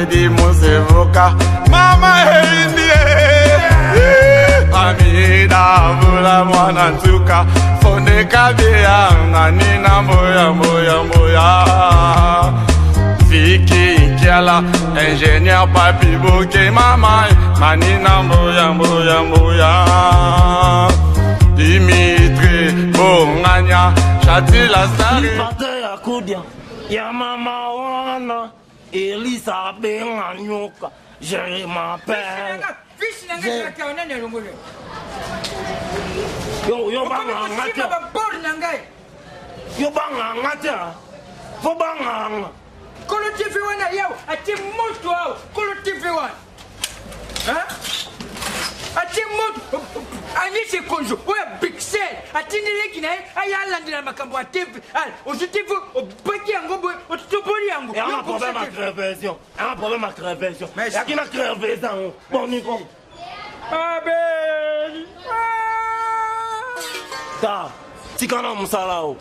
Fredi Musevuka Mama Eindie Amida Vula Mwana Nzuka Fondeka Bia Nanina Mboya Mboya Mboya Viki Nkiala Ingénieur Papi Boke Mama Manina Mboya Mboya Mboya Dimitri Bonganya Chati la Star Lipate ya kudia ya mama wana Elisa abenga nyoka je m'appelle Fisi na ngai ezalaka ya nani alongoli yo yo banganga te babor na ngai yo banganga te fo banganga kolo tv wana yawo atie moto awa kolo tv wana atie moto Alice Konzo oyo ya Bruxelles atindi leki na ye aya alandela makambo ya TV ozwi TV obaki yango boye otoboli yango yanga problème ya crevaison yanga problème ya crevaison yaki na crevaison yango boniko abeli ta tika na mosala o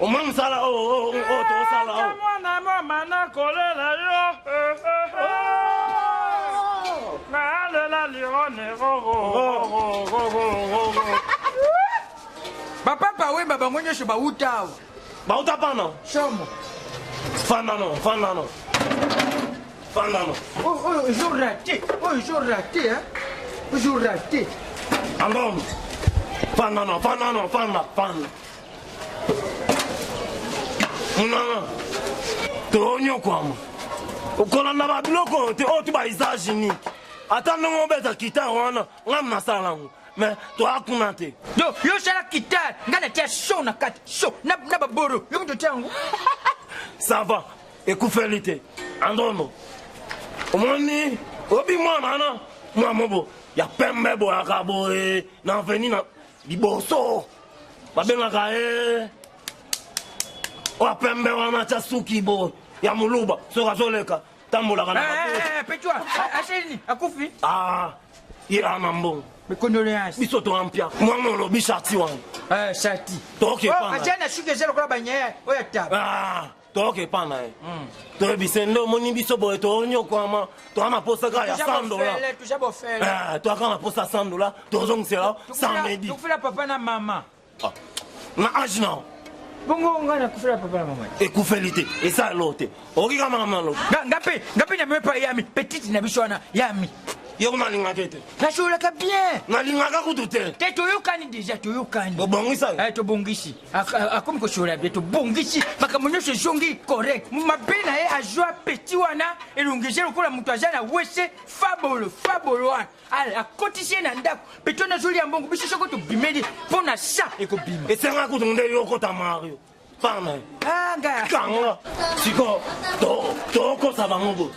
omoi mosala oyo tosala o mwana mama nakolela yo nalela lirone bapapa wemba bango nyonso bauta awa bauta pana somo fanda no fanda no fanda no oyo ezo rate oyo ezo rate ezo rate andomo fanda no fanda no fanda fanda munanga tonyokwama okolanda babiloko oyo te oyo ti ba usage unique ata ndenge obeta kitare wana ngai nasala yango mais toya kuna te donc yo osala kitare ngai natia so na kati so na baboro yo moto otia yango ça va ekufeli te andondo omoni obi mwana wana mwa mobo ya pembe boyaka boye na aveni na liboso babengaka ye oyo pembe wana atya suki boye ya moluba soki azoleka tambolaka na petua aselini akufi ye ana mbongo mes condoléances biso toampia mwana olobi shati wana shati toke atia na suki eza lokola banyaya oyo ataba toyoka epa na ye toyebise nde omoni biso boye toonyokwama toa na posa kaka ya 100 dola toyaka na posa 100 dola tozongisela samedi tokufela papa na mama na age na bongo ngai nakufela papa na mama ekufeli te eza elo te okoki kaka makambo na lobi nga mpe nga mpe na mepa yami petite na biso wana yami yo kuna alingaka te nasololaka bien nalingaka kutu te te toyokani deja toyokani bobongisa tobongisi akomi kosolola bien tobongisi makambo nyonso ezongi correct mabe na ye azwa petit wana elongi eza lokola moto aza na wese fabolo fabolo wana akotisi ye na ndako petit wana azolia mbongo biso soko tobimeli mpo na sa ekobima esenga kutu nde yo okota mario pana kanga sikoyo tokosa bango boye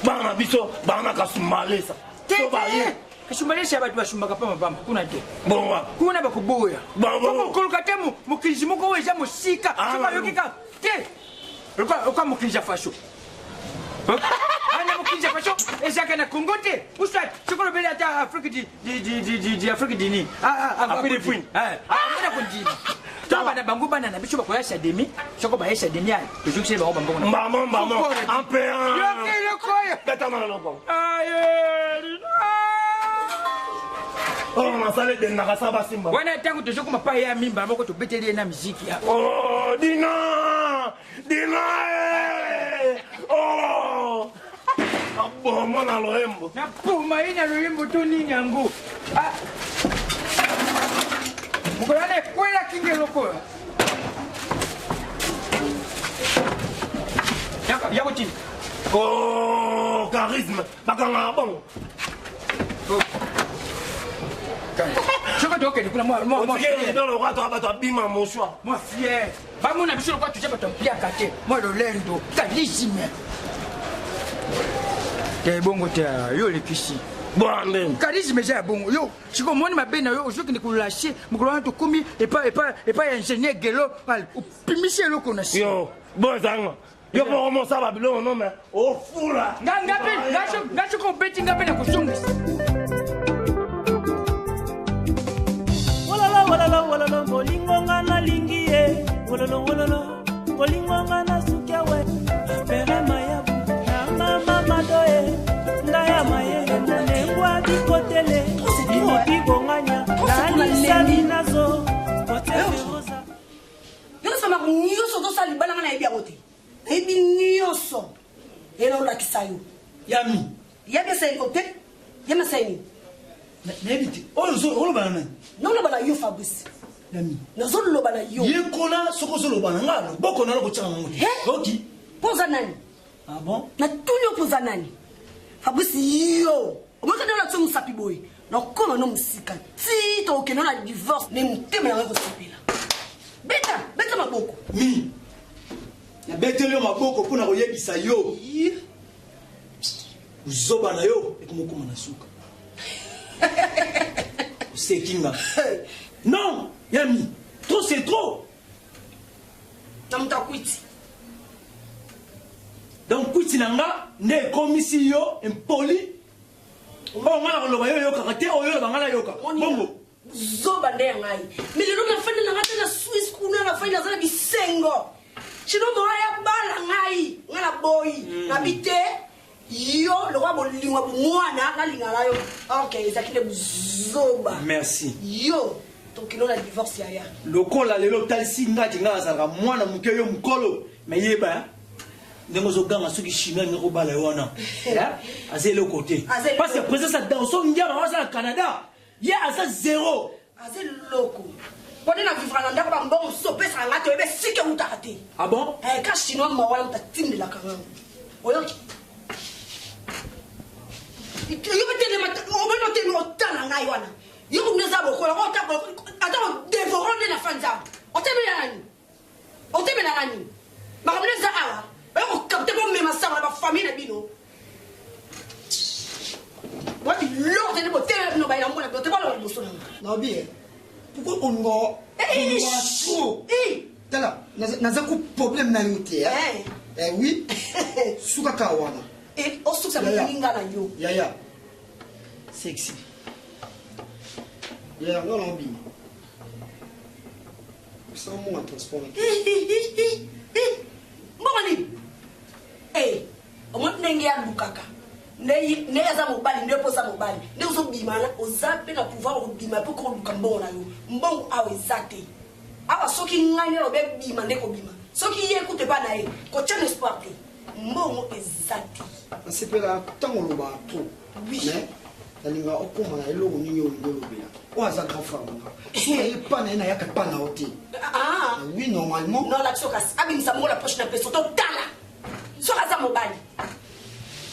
bana na biso bana kasumbalesa to baye kasumbalesa ya bato basumbaka pamba pamba kuna te bongo kuna bakoboya okoluka te mokonzi moko oyo eza mosika so bayoki kaka te oka mokonzi ya faso ana mokonzi ya faso ezalaka na congo te usat soki olobeli ata afrique di afrique dini amona kondima to bana bango bana na biso bakoya sademi soko baye sademi aye tozokiseli bango bambongo mbamo mbamo ampeyoki eloko oyo betama eloko oyo nasala edendaka sa basimba wana ntango tozokoma pa ya mimba moko tobeteli ye na miziki oh, dina dina oh aboma na loyembo naboma ye na loyembo to nini yango mokolo wana ekwelaki nge eloko oyo yako tini oh charisme bakangaka bongo soki tokende kuna mwa bato abima moswa mwa fier bamona biso lokola toza bato ya mpiaka te mwa lolendo charisme te bongo te yo olekisi bwande charisme eza ya bongo yo sikoyo omoni mabe na yo ozokende kolashe mokolo wana tokomi epai ya ingénieur gelo opimisi eloko na si yo bozanga yo moko mosala biloko no me ofula nga soki obeti nga mpe na kozongisa wololo wololo wololo bolingo nga nalingi ye wololo wololo bolingo nga nasuki awe pere mayabu na mama mado. Nayebi nyonso. Ye naolakisa yo. Yami. Yami asali eloko te. Yami asali nini? Nayebi te. Oyo oloba na nani? Naoloba na yo Fabrice. Yami. Nazoloba na yo. Yekola soki ozoloba na nga loboko na lokotyaka nango te. Oki. Mpo oza nani? Ah bon? Natuni yo mpo oza nani? Fabrice yo. Omoki nde olakisa mosapi boye. Nakoma no mosika ti tokokende na divorce ne motema yango ekosepela. Beta, beta maboko. Mi. Nabeteli yo maboko mpo na koyebisa yo. Buzoba na yo ekomokoma na suka. Oseki nga. Non, Yami, trop c'est trop. Na moto akwiti. Donc kwiti na nga nde ekomisi yo impoli. Oyo nga nakoloba yo oyokaka te, oyo oloba nga nayoka. Bongo. Zoba nde ya ngai. Mais lelo nafandi na ngai te na Suisse kuna nafandi naza na bisengo. Tshilombo aya bala ngai, ngai naboyi. Mm. Nabi te yo lokola bolingo ya bomwana nalinga na yo. Ok, ezalaki nde buzoba. Merci. Yo tokino na divorce yaya. Lokola lelo otalisi ngai ke ngai nazalaka mwana moke yo mokolo, mais yeba ndenge ozoganga soki chinois alingi kobala yo wana aza eloko te parce que présence ya danso ngiama aza na canada Ye aza zero. Aza eloko. Mpo nde na vivra na ndako bambongo mosusu opesaka ngai te oyebi esika eutaka te. Ah bon? Eh, ka chinois mawa wana moto atindelaka ngai. Oyoki? Yo telema omoni otelemi otala ngai wana. Yo kuna eza bokola ata odevoro nde na fa nzambe. Otemela nani? Otemela nani? Makambo nde eza awa. Oyo kokapte bomema sango na bafamille na bino. Bwa biloko te nde botelela bino baye na mona bino te boloba liboso na nga. Nabi eh, pourquoi olinga olingaka trop? Tala, naza ku problème na yo te. Eh, eh oui, suka kaka wana. Eh, osukisa moninga na yo. Yaya. Sexy. Yaya, nga na obima. Osala mbongo ya transport na. Mbongo nini? Eh, omoni ndenge ye alukaka nde aza mobali nde mpo oza mobali nde ozobima na oza mpe na pouvoir okobima mpe okoluka mbongo na yo mbongo awa eza te awa soki ngai nde lobe bima nde kobima soki ye kutu epa na ye kotya na espoir te mbongo eza te nasepela ntango olobaka trop mais nalinga okóma na eloko nini olingi olobela oyo aza grand frère na nga so naye pa na ye nayaka pa na yo te ah. oui normalement non lakisi okasi abimisa mongo la poche na peso totala soki aza mobali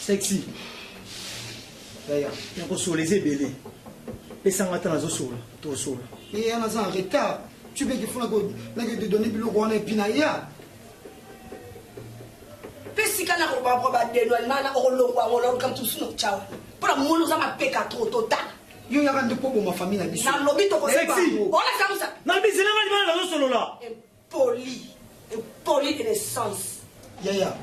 sexy yaya nakosola eza ebele pesanga ata nazosola tosola eya naza en retard tu veux qu'il faut nake donner biloko wana epi na ya mpe sika nakoloba badenoinement na okolongwa yango naluka moto mosusu na kotya wana mpo na moni oza mapeka trop totala yo yaka nde mpo boma famille na biso nalobi tokoolakisa mosa nalobi zelanga libala nazosolola Impoli, impoli de naissance. Yaya,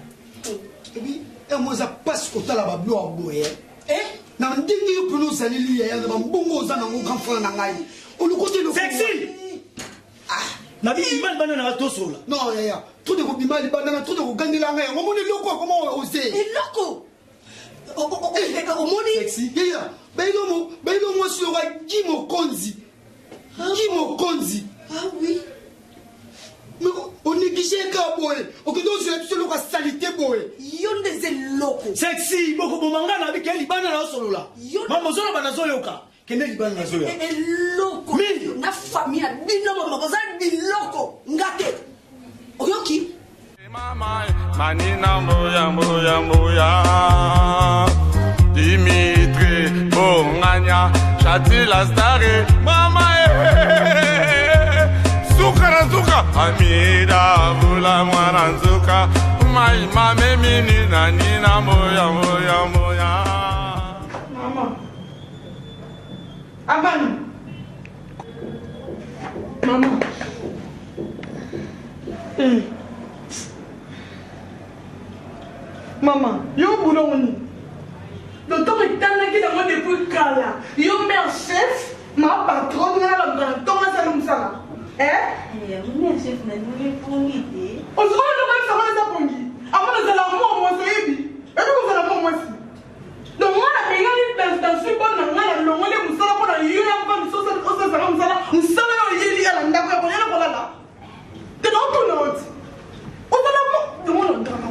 ebi yango eza mpasi kotala bablo ya boye eh? na ndenge yo mpena ozaleli yaya na bambongo oza nango grand frère na ngai olokoti eloko sexy ah. na bima libanda na tosola non yaya trop de kobima libanda na trop de kogandela ngai yango omoni eloko akoma ose eloko omoni yaya bayilomo bayilo mwasi loka gi mokonzi Gi mokonzi. Ah oui. Mais onéglige kaka boye okende ozwela biso eloko ya salite boye yo nde eza eloko sexy bokoboma ngai na bike libanda nazosolola mama ozoloba nazoyoka kende libanda nazoya e, eloko na famille na bino mama boza biloko nga te oyoki Manina mbuya mbuya mbuya Dimitri Bonganya Chati la stare Mama eh Suka na suka Amida Vula mwana nzuka Mai mame mini na nina mbuya mbuya mbuya Mama Amani Mama Eh. Mama, yo boulot nini? Ntongo etandaki nango depuis kala. Yo mère chef, ma patronne nga nalamuka na ntongo nasala mosala. Eh? Mère chef na nini pongi te. Ozokola ntongo yebisa nga eza pongi. Amo nazala mwa mwasi oyebi. Oyebi kozala mwa mwasi. Donc nga nabengani dansi mpo na nga nalongoli mosala mpo na yo ya mvandi osasaka mosala mosala yo oyeli ya na ndako ya koyela kolala te naotuna oti ozala mo yango na ndaka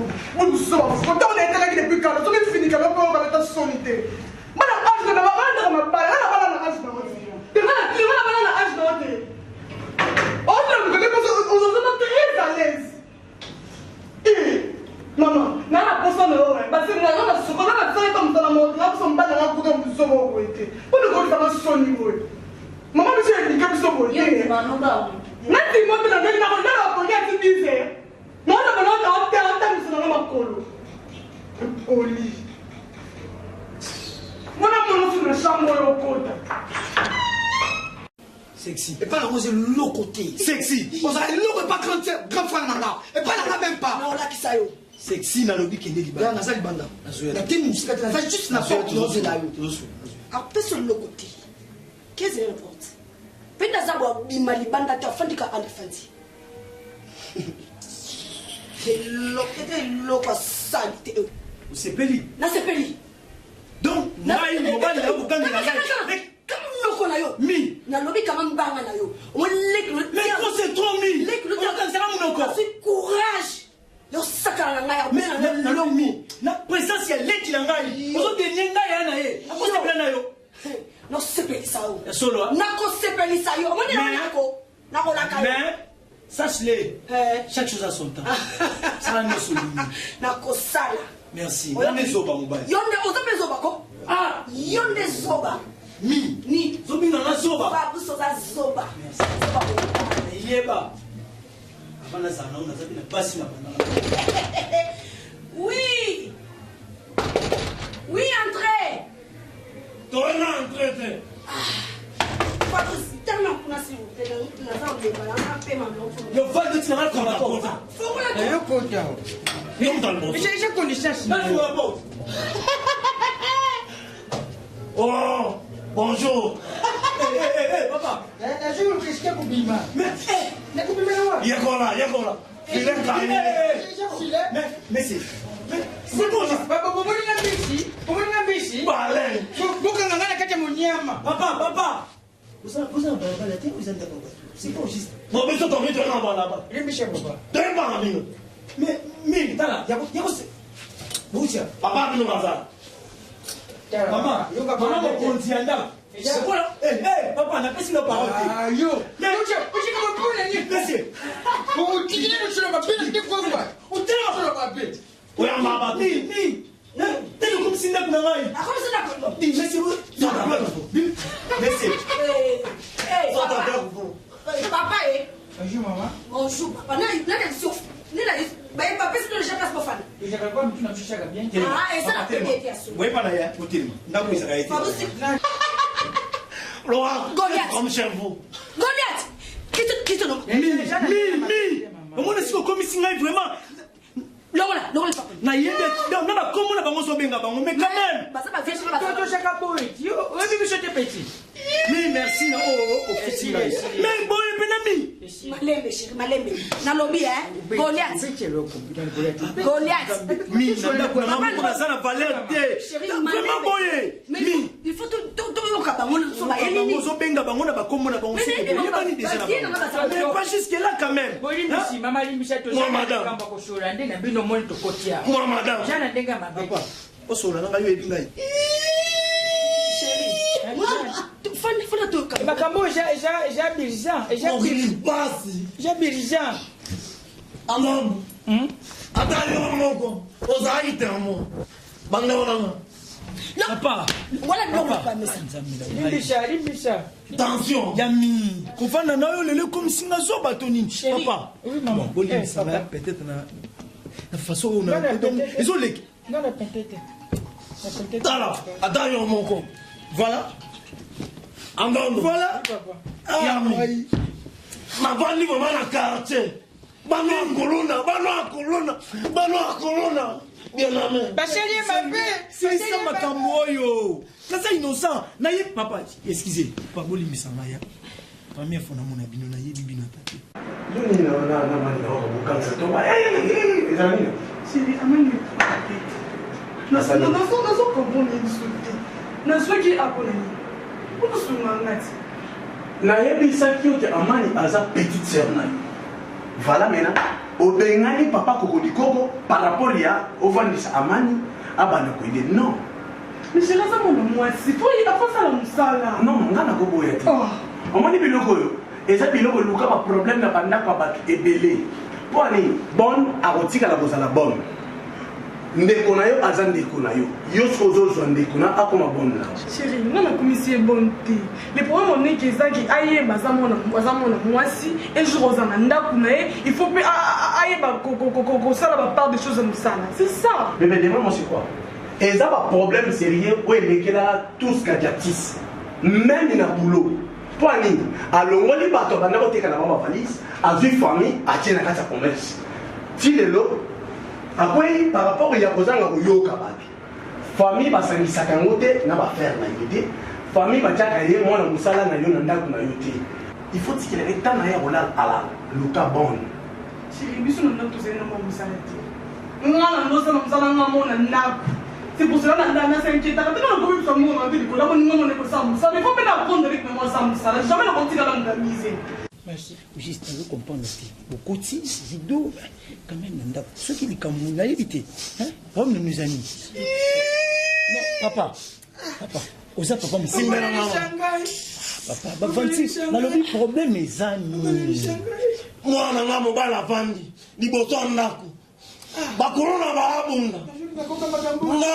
boye te. Mpo nakoyokisanga soni boye. Mama biso edika biso boye te. Nandima te na ndenge nakolala bapongi ati 10 heures. Mwana bana atambisa nanga makolo. Oli. Mwana monosu na chambre oyo okota. Sexy. Epa nango oza eloko te. Sexy. Ozala eloko epa grand grand frère na nga. Epa na nga même pas. Na olakisa yo. Sexy nalobi kende libanda. Naza libanda. Natemi mosika te naza juste na porte nazozela yo. Apesa eloko te. Qu'est-ce na porte? Mpe naza bima libanda te afandi ka alifandi. Eloko te eloko asali te. Osepeli? Nasepeli. Donc ngai mobali na yo kokangela ngai. Noko na yo. Mi. Nalobi kanga mbanga na yo. Mais trop c'est trop mi. Okangisaka monoko. Azwi courage. Yo sakana na ngai. Mais nalobi mi. Na présence ya leki na ngai. Ozodenie ngai ya na ye. Akosepela na yo. Nasepelisa yo. Ya solo. Nakosepelisa yo. Omoni na nako. Nakolaka yo. Mais sache-le. Chaque chose a son temps. Sala nyonso olingi. Nakosala. Merci. Nga nde zoba mobali. Yo nde oza mpe zoba ko? Ah! Yo nde zoba. Mi. Ni. Zobina nga zoba. Fabrice oza zoba. Zoba Yeba. Avant nazala na yo naza mpe na basi na banda. Oui. Oui, entrez. Toyena entre te. Fabrice, tala kuna s'il vous plaît. Naza kolemba na pema biloko. Yo vandi otina nga koma kota. Fongola Yo kota. Yo moto aliboso. J'ai connaissance. Nafungola porte. Oh, bonjour. Eh, eh, eh, papa. Nazo risque kobima. Mais, eh, Nakobima na wapi? Yekola, yekola. Filet carré. Mais, mais c'est. Mais, c'est bon, Bomoni nga mbisi, bomoni nga mbisi. Baleine. Bokanga nga na kati ya monyama. Papa, papa. Oza oza balabala te, oza ndako bato. C'est bon, juste. Bon, biso tomi toyena balabala. Limbisa papa. Toyebaka bino. Mais, mingi, tala, yako, yako, Boutia. Papa bino baza. Mama, mama mokonzi ya ndako. Voilà. Eh, eh, papa, napesi nga parole te. Ah, yo. Mais, Ocha, ocha kama mpona nini? Monsieur. Otikile kusolo mabe te kwamba. Otelema. Kusolo mabe. Oyamba bato. Mi, mi. Tele okomisi ndako na ngai. Akomisi ndako. Di, monsieur. Monsieur. Eh, papa. Papa, eh. Bonjour maman. Bonjour, papa. Na na biso. Ni na ba papa c'est déjà place pour fana. Ezalaka kwa mutu na biso bien te. Ah, et ça la première question. Boyeba na ye, otelema. Ndako ezalaka ye te. Fabrice, Laura, Goliath. comme chez vous. Goliath. Qu'est-ce que tu Mi, mi, mi. Omona sikoyo okomisi ngai vraiment. Longola, longola papa. nayebi na bakombo na bango ozobenga bango mais quand même Baza ba vierge ba Totoshaka boye. Yo, oyebi biso te petit. mi merci na oyo ofisi ngai mais boye mpena mi Malembe chérie, malembe. Nalobi hein. Goliath. Goliath. mi na ndako na ngai moko naza na valeur te Chérie, vraiment boye Mais mi il faut tout tout yoka bango so ba bango yeni. ozobenga bango na bakombo na bango Mais seke mais boyebani déjà na mais bango mais pas jusque là quand même Bolimbisi, mama limbisa Moi, madame. toza kosola nde na bino moni tokotia. Moi, madame. Eza na ndenge ya mabe. papa osola na ngai oyebi ngai Chérie. Moi, fana fana toyoka. Makambo oyo eza eza eza birizan, eza Mokili pasi. eza birizan. Alors, ata yo moko ozalaki termo bandeko nanga papa Wala biloko pa mesa. Limbisa, limbisa. tension ya mi kovanda na yo lelo ekomisi nga zoba to nini Chérie. papa Oui, maman. Bon, bolimbisa Eh, ngai papa. peut-être na na façon oyo Nga na na donc peut-être- ezoleki Nga na pente te. Na pente te. tala ata yo moko voilà andondo voilà Papa. Ya mi. ai. navandi vraiment na quartier bano ya kolona bano ya kolona bano ya kolona bien aimé Basali ye mabe. silisa makambo oyo naza innocent naye papa excuse papa bolimbisa ngai ya première fois namona bino nayebi bino ata te Yo nini na na na mani na bokanisa to ba ezala nini? Chérie, amani te. Nazo nazo comprendre biso te. Nazwaki apona nini? Okosunga nga ti. Nayebisaki yo te Amani aza petite sœur na yo. Voilà maintenant obengani papa kokolikoko par rapport ya ovandisa Amani abanda koyede non. Mais chérie aza mwana mwasi. Po ye afasala mosala. Non, nga nakoboya te. Oh. Omoni biloko oyo eza biloko eluka baproblème na bandako ya bato ebele mpo ani bonne akotikala kozala bonne. Ndeko na yo aza ndeko na yo. Yo soki ozozwa ndeko na akoma bonne na yo. Chérie, nga nakomisi ye bonne te. Le problème on est que eza ke ayeba aza mwana aza mwana mwasi, un jour oza na ndako na ye, il faut pe ayeba kosala ba part des choses ya mosala. C'est ça. Bébé, demande-moi c'est quoi? Eza ba problème sérieux oyo elekela tous kadiatis. Même na boulot. Mpo ya nini? Alongoli bato abanda koteka na bango ba valise, azwi famille atie na kati ya commerce. Ti lelo akwei par rapport ya kozanga koyoka bato. Famille basangisaka yango te na ba affaire na yo te. Famille batiaka ye mwana mosala na yo na ndako na yo te. Il faut tikela ye temps na ye ya kolala alala. Luka bonne. Chérie, biso na ndako tozali na mwa mosala te. Nga na ndosala mosala nga mona ndako. C'est pour cela na na s'inquiétaka te na komi bisa mona te likolo moni nga mona kosala mosala. Il faut mpe na apprendre rythme mwa asala mosala. Jamais na kotikala na misère. Merci. Juste nazo comprendre te. Bokoti rideau quand même na ndako. Soki likambo nayebi te. Hein? Problème nous amis. Non, papa. Papa, oza papa mokolo. Papa, bavanti nalobi problème eza nini? Mwana nga mobali avandi liboso ya ndako bakuluna baabunda nga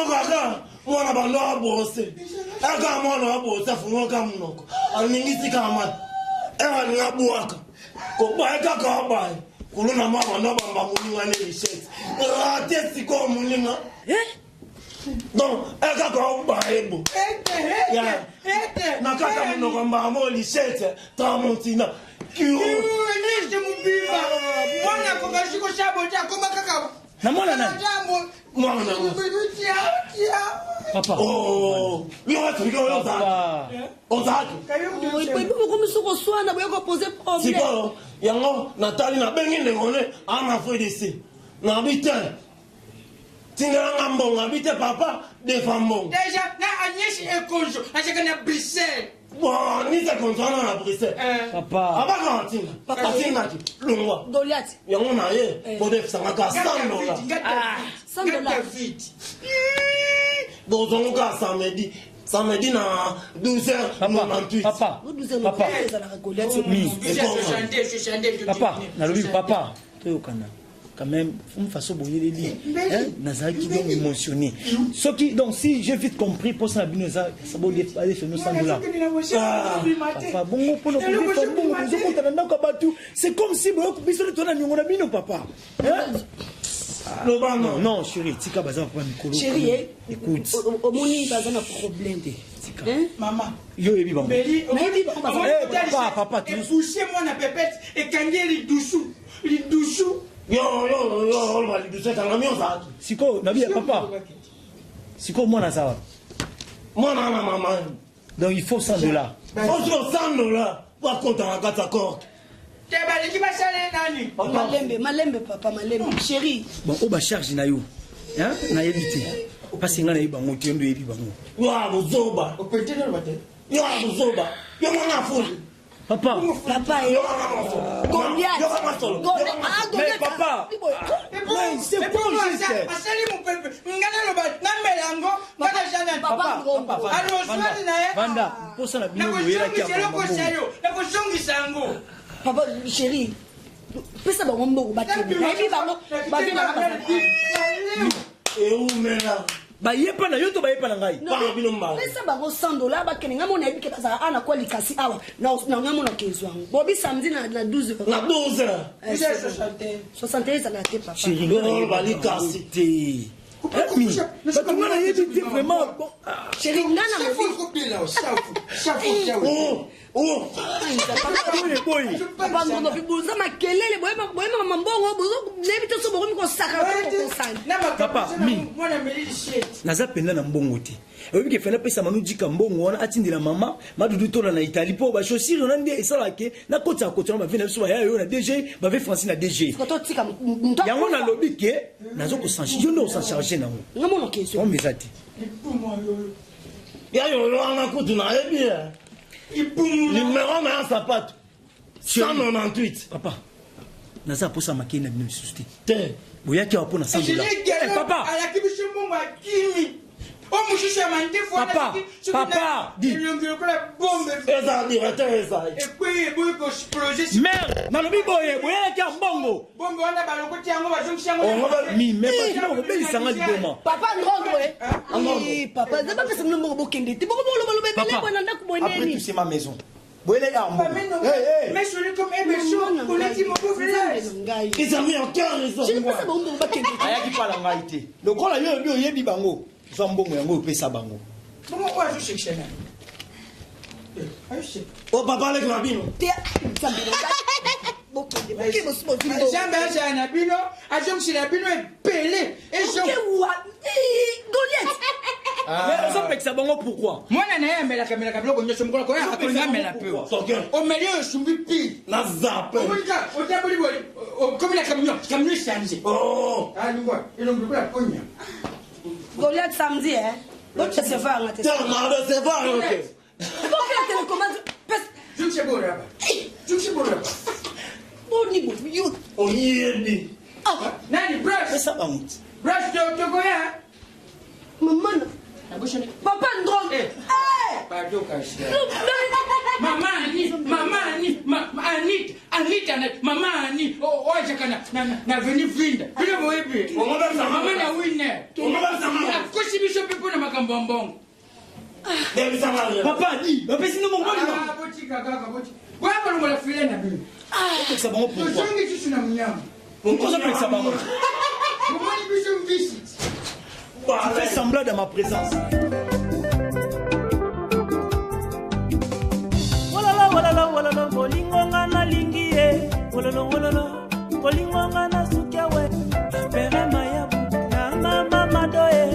kaka mwana bando abose aka mwana abose afungaka monoko aningisi kaka mati eka alingi abwaka kobaye kaka abaye kuluna mwa bando abamba moninga ne richesse rate sikoyo moninga donc kaka obaye bo na kaka monoko mbaa mo richesse tramontina Kiueneste mobimba mwana akoka siko sabo te akoma kaka na mwana nani mwana na papa oh yo explique oyo ozalaki ozalaki bokomi soki oswana boye kopose problème sikoyo yango natali nabengi ndeko ne ana fdc nabi te tindela nga mbongo abi te papa defa mbongo deja na agnès ekonzo azalaka na bruxelles bon nisa ekonzo wana na bruxelles eh. papa abaka atinda atindaki longwa goliath yango na ye eh. bodefisanga ka 100 dollars 100 dollars bozongo ka samedi samedi na 12h98 papa papa papa nalobi papa toyokana quand même une façon boyeleli hein nazalaki donc émotionné soki donc si j'ai vite compris mposa na bino eza balefeno 100 dollars papa bongo mpona kodefa mbongo bozokota na ndako ya bato c'est comme si boyoki biso nde toza na niongo na bino papa loba non non chéri tika baza papa mikolo chéri écoute omoni baza na problème te tika mama yo oyebi bango nayebi bango papa papa epousse mwana pepete ekangi ye lidusu lidusu yo yo yo oloba lidusu ekangami ozalaki sikoyo nabi ya papa sikoyo mwana aza wapi mwana na mama donc il faut 100 dollars osiko 100 dollars po akota na kati ya corte te balingi basala nani malembe malembe papa malembe chéri bon oyo bacharge na yo nayebi te mpasi ngai nayebi bango te yo nde oyebi bango yo ya bozoba yo ya bozoba yo mwana afuli Papa. Papa. Eh. Goliath. Mais papa. Mais c'est quoi juste Asali mupepe. Ngana loba namela yango kaka jana. Papa. Papa. Aloswali na ye. Vanda. Posa na bino boyela kia. Nakozongisa yango. Papa chérie. Pesa bango mbongo bakende. Nayebi bango babenga na Eumela. Bayepa na yo to bayepa na ngai? Pesa bango 100 dollars bakende ngai mona yebi ke bazalaka awa na kwa likasi awa na ngai mona kezwa yango bobi samedi na 12 heures na 12 heures 61 ezalaka te papa balikasi te Ami, bato nga nayebi te vraiment chéri nga na papa ndondo boza makelele boyemaka mambongo nayebi te so bokomi kosaka papa mi naza mpenza na mbongo te oyebi ke fana apesa manu jika mbongo wana atindela mama madudu tola na italie mpo bachaussure wana nde esalaka ke nakotisa kotisa na bave na biso baya yo na dg bave francine na dg yango nalobi ke nazo kosange yo nde osancharge nango eza te ya yolo wana kutu nayebi numero na ya sapato 198 papa naza mposa makei na bino lisusu te te boyaki awa mpo na 100 dollars papa alaki biso mbongo akimi. O mosusu ya mandefu wana Papa, papa, di. elongi lokola bombe. Eza directeur eza. Ekwei eboyi koexplose. Merde, nalobi boye, boyelaki ya mbongo. Bombe wana balokoti yango bazongisi yango. Mi, mais bato bakobelisa nga liboma. Papa Ndrondwe. Eh, papa, nzambe apesa bino mbongo bokende te. Bongo boloba loba ebele Papa, boye na ndako boye Après nini? tout, c'est ma maison. Boyele ya mbongo. Mais mais celui comme Ebeso, oleti moko village. Ezali encore eza. Je ne pesa bango mbongo bakende te. Ayaki pa na ngai te. Lokola yo oyebi oyebi bango, zwa mbongo yango opesa bango. Bongo oyo azosekisa nani? Azosekisa. O papa aleki na bino. Te nzambe na ngai. Bokende, bokende bosi bozwi mbongo. Nzambe azala na bino, azongisela bino ebele. Ezo Oke wa eh, Goliath. Mais ozopekisa bango pourquoi? mwana na ye amelaka melaka biloko nyonso mokolo koya akolinga amela mpe omeli oyo osumbi pile Na zape. omonika otamboli boye okomi na camion camion echange Oh. alingwa elongi lokola ponya Goliath samedi hein. Bo recevoir nga te. Tiens, na recevoir yo te. Bokela télécommande. Pesa jukse boraba jukse boraba boni bo yo. Oyebi. Ah, nani brush Pesa bango. brush tokoya maman. Papa Ndrondwe. Eh. Eh. pardon kasi Non, mais- mama ani mama ani anita anita na mama ani oyo azaka na veni vinda bino boyebi mama na wine akosi biso mpe mpo na makambo ya mbongo Papa, di, bapesi no mbongo balima. Ah, botika kaka botika boya kolongola file na bino Ozopekisa bango pourquoi? tozongi susu na monyama Pourquoi ozopekisa bango? bomoni biso mbisi Tu fais semblant dans ma présence. Wololo, wololo, wololo, bolingo nga nalingi ye. Wololo, wololo, bolingo nga nasuki awe. Pere mayabu na mama madoye.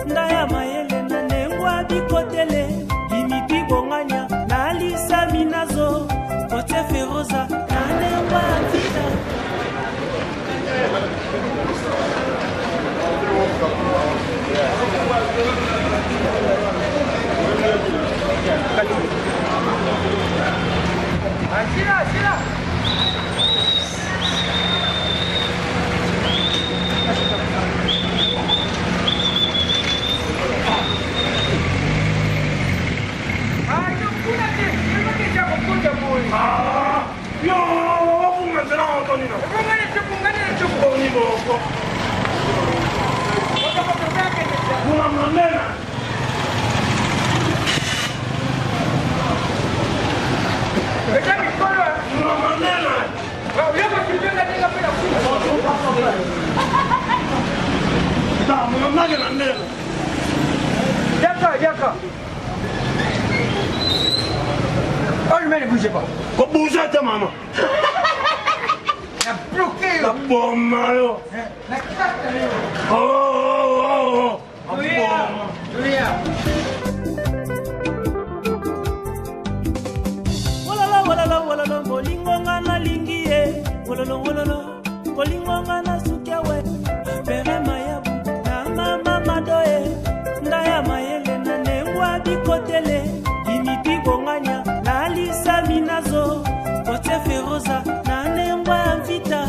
Ndaya mayele na nengwa bikotele. Dimitri bonganya na Alisa Minazo. Kote Feroza na nengwa Vita. asila asila kuna te elokeza kokota boye Yo, maintenant entendez non. ebongani te bongani na toko Boni boko. Kuna manena. eza mikolo Kuna manena. yoko kipenga tenga mpe na kuna Ta mama na nena. yaka yaka Oh, mais ne bougez pas. Ko bouger te mama. Na bloqué Na yo. boma yo. Na kata yo. Oh oh oh. oh. Toya. Toya. Wololo, wololo, wololo, bolingo nga nalingi ye. Wololo, wololo, bolingo nga nasuki awe. Pere mayabu na mama madoye. Ndaya mayele na nengwa bikotele. Dimitri bonganya na Alisa Minazo. Kote Feroza na nengwa Mvita.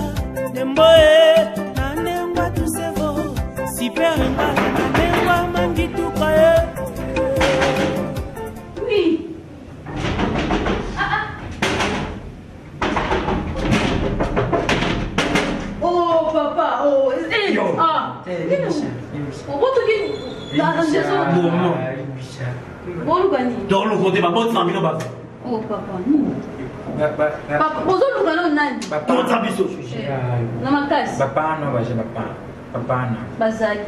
Nembo e, na nengwa Tusevo. Super Ngala na nengwa Mangituka e. Oui. Ah, ah. Oh, papa. Oh, eh, Yo. ah. Obotoki Boma. boluka nini Donc le côté baboti na bino bato. Oh, papa. Nini? Papa, bozoluka nano nani? Kota biso. Na makasi. Bapana baza bapana. Bapana. Bazali.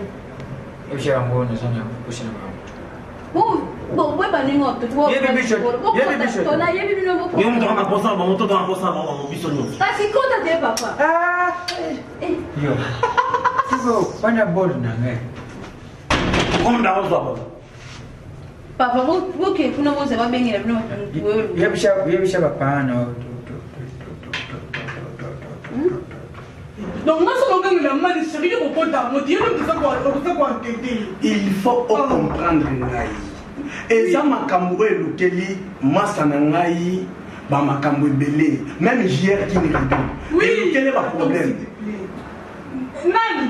Ebisa bango naza na kosi na bango. Bo boyeba ndenge Yebi biso. Yebi biso. nayebi bino Yo moto na posa bango to na posa bango bango biso nyonso. kasi kota te papa. Ah! Eh, Yo. Siko wana bol na ngai. Comme da ozwa bango. Papa boke kuna boza babengela bino bato oyo. Yebisa yebisa bapana. Donc nga soki ogangela mani chéri yo kokota yango te yo nde oza koankete. Il faut ocomprendre ngai. Eza makambo oyo elukeli masa na ngai bamakambo ebele même jr kinrido elukeli baproblème. Nani?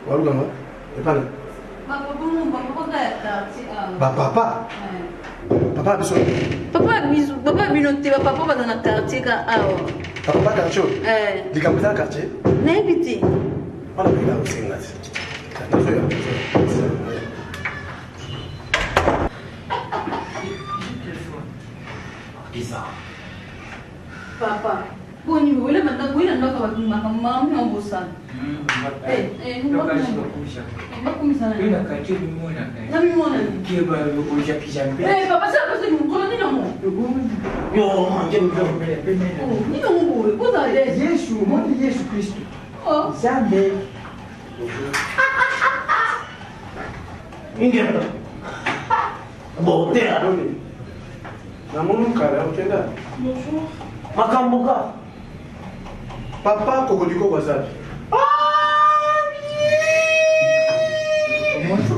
Walukanga epana bapapa papa biso papa biso papa bino te bapapa baza na quartier ka awa papa quartier oyo eh. likambo eza na quartier nayebi te wana mpenga osenga te nazoya Bizarre. Papa, boni boye na ndako boye na ndako bato makambo makambo na bosana. Eh, eh, Eh, papa, ça parce que mokolo nini yango? Yo, manje Oh, nini yango boye? Kozala l'aise. Yesu, omoni Yesu Kristo. Oh. Nzambe. Ingenda. Beauté. Namoni kala okenda. Bonjour. Makambo ka. Papa kokoliko wazapi.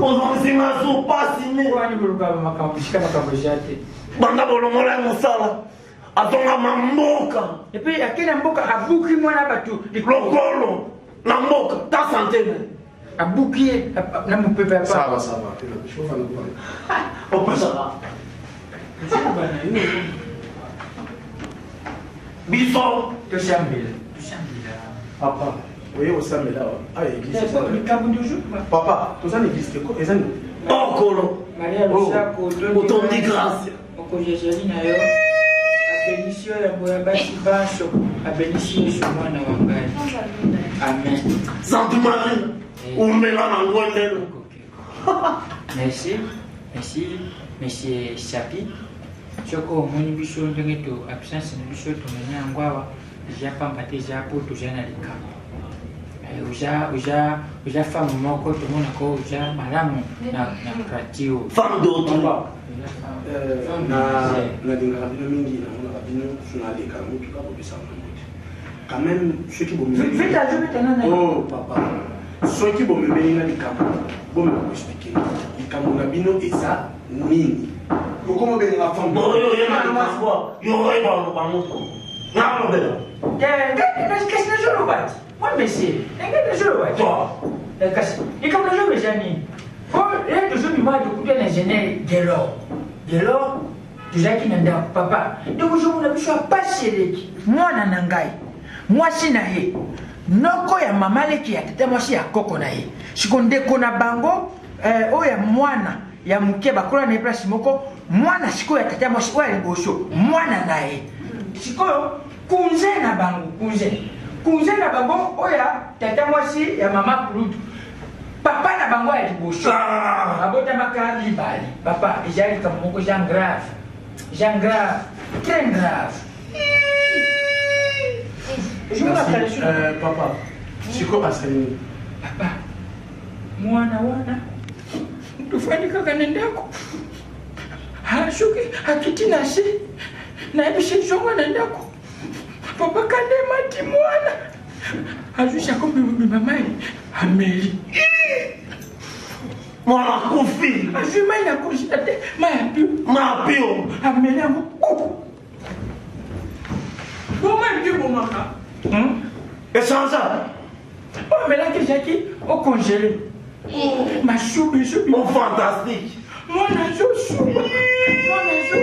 Ozongisinga so pasi ne. Wani koluka makambo shika makambo eza te. Banda bolongola ya mosala. Azongama mboka. Epuis ake na mboka abuki mwana bato lokolo na mboka ta sante ne. Abuki ye na mopepe ya Ça va, ça va. Opesaka. Biso. Tosambela. Tosambela. Papa, oye osambela awa. Ah, église. Likambo ndozo. Papa, toza na église te. Eza nini? Okolo. Maria Losako, otondi grâce. Mokonzi azali na yo. Abenisi yo yambo ya basi banso. Abenisi Yesu mwana wa ngai. Amen. Sainte Marie, umela na ngwendelo. Merci. Merci, Monsieur Sapi. Soko omoni biso ndenge to absence na biso tomoni yango awa eza pamba te eza po toza na likambo. Eh, oza oza oza femme moko tomonaka oza malamu na na quartier oyo. Femme d'autrui. Nalingaka bino mingi, namonaka bino so naleka motuka kopesaka na mbote quand même. Soki oh papa, soki bomemeli nga likambo, bomeka koexplike likambo na bino eza nini. Okoma obenga femme oyo oyeba likambo yo oyeba oloba ngo nalobela. Kasi nazoloba ti mwa monsieur ndenge nazoloba ti kasi likambo nazoloba eza nini? Po ye tozobima tokuta na ingénieur Gelor. Gelor tozalaki na ndako papa, ndenge ozomona biso ya pasi eleki mwana na ngai mwasi na ye noko ya mama leki ya tata mwasi ya koko na ye siko ndeko na bango oyo ya mwana ya moke bakola na ye place moko mwana sikoyo ya tata mwasi oyo ya liboso mwana na ye sikoyo kunze na bango kunze kunze na bango oyo ya tata mwasi ya mama kulutu papa na bango ya liboso abotamaka mibale. Papa, eza likambo moko eza grave, eza grave, très grave. Papa, sikoyo asali nini? Papa, mwana wana tofandi kaka na ndako, soki akiti na se nayebisi zonga na ndako. Papa, kandemati mwana azwisako bima mai ameli. Mwana akufi. Azwi mai na kozita te, mai ya pio. Mai ya pio. Ameli yango. Boma epio ebomaka. Echange. Oyo amelaki ezalaki ocongele masuba ezobi. Oh, fantastique. Mwana azosuba, mwana azo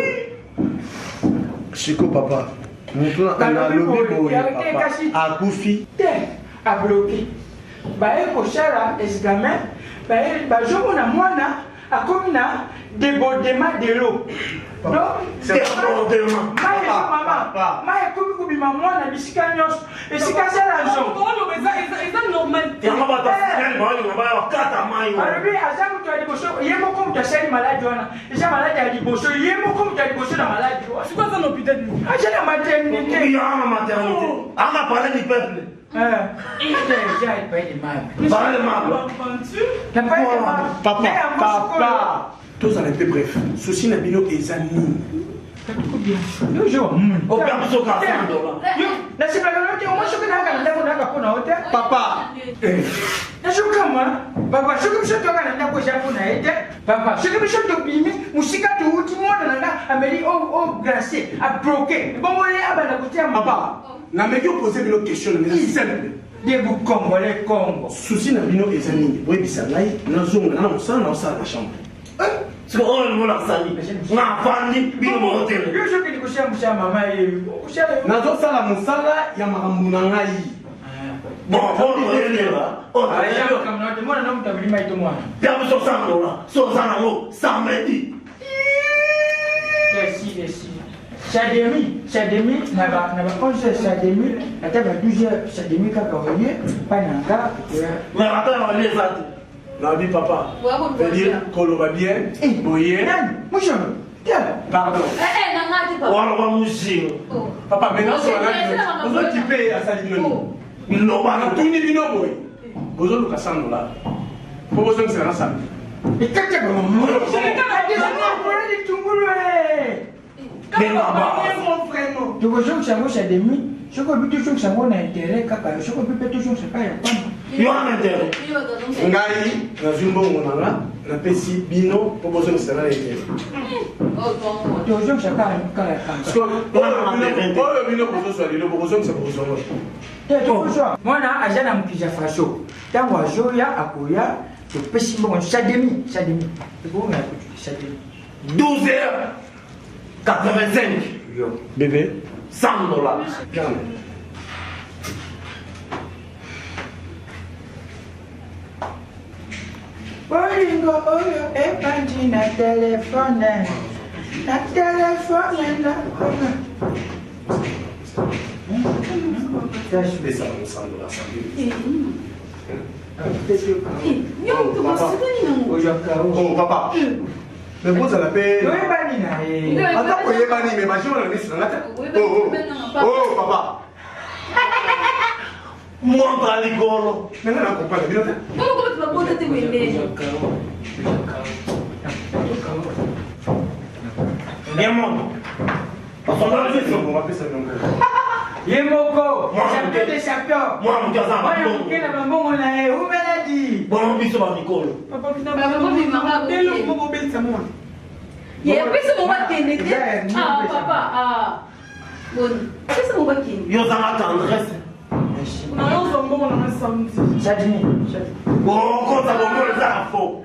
Siko papa, motu nalobi boye, papa akufi te, abloke. Baye kosala examen, baye bazomona mwana akomi na débordement de l'eau. Débordement. Mama, mai ekomi kobima mwana bisika nyonso esika asala nzongo. Eza normal te. Yango bato africaine baolinga baya bakata mai wana. Alobi aza moto ya liboso, ye moko moto asali maladi wana, eza maladi ya liboso, ye moko moto ya liboso na maladi wana. Sikoyo aza na hôpital nini? Aza na maternité. Ya na maternité anga parle du peuple. Parle mable. Papa, papa, tozala mpe bref, souci na bino eza nini? Opia biso ka 100 dollars. Nasepelaka te omoi soki nayaka na ndako nayaka mpo na yo te. Papa. Nazokamwa papa, soki biso toyaka na ndako eza mpo na ye te. Papa, soki biso tobimi mosika touti, mwana na nga ameli o glace abloke, ebongo ye abanda kotia. Papa, nameki opose bino question na eza simple. Debout congolais Congo. Souci na bino eza nini? Boyebisa ngai nazonga na mosala na osala na chambre. Siko oyo ngo nasali nafandi bino bootele. Yo soki likosia mosala mama ye. Nazosala mosala ya makambo na ngai. Bon, oyo Mwana na moto abimi mai to mwana. Ya biso sangola, so oza nango samedi. Merci, merci. Sademi, Sademi, na ba na ba 11 heures Sademi, ata ba 12 heures Sademi kaka oye, pa na nga koya. Mais ata na olie eza te. Nabi papa. C'est-à-dire koloba bien, boye. Nani? Mushono. Pardon. Eh eh na nga te papa. Wana ba mujinga. Papa, maintenant ozo kipe asali bino nini? Loba natuni bino boye. Bozoluka 100 dollars. Po bozongisela na samedi. Ekata ba mama. Tokozongisa yango Sademi, soki obi tozongisa yango na intérêt kaka yo, soki obi mpe tozongisa kaka ya pamba. Yo wana intérêt. Ngai nazwi mbongo na nga napesi bino mpo bozongisa na intérêt. Tozongisa kaka kaka ya pamba. Oyo bino bozozwa lelo bokozongisa bokozwa ngo. Te tokozwa. Mwana aza na mokili ya faso. Ntango azoya akoya topesi mbongo Sademi, Sademi. Ekobonga ya kutu Sademi. 12 heures 85. Yo. Bébé. 100 dollars. Calme. Bolingo oyo ebandi na telefone na telefone na Pesa bango 100 dollars samedi. Oh papa. Mais bozala mpe toyebani na ye ata koyebani me major na miso na nga te. Oh, oh. Oh papa. Monta likolo. Nanga na comprendre bino te. Bongo bato babota te boye ndenge. Ye moto. Bapesa bino mbongo. Ye moko champion de champion. Mwana moto aza na Mwana bambongo. moke na bambongo na ye umeladi. Bongo biso ba mikolo. Ye pesa mo bakende te. Ah papa ah. Boni. Pesa mo bakende. Yo ozanga tendresse. Nazozwa mbongo na nga samedi. Sadimi. Okota bongo eza na faux.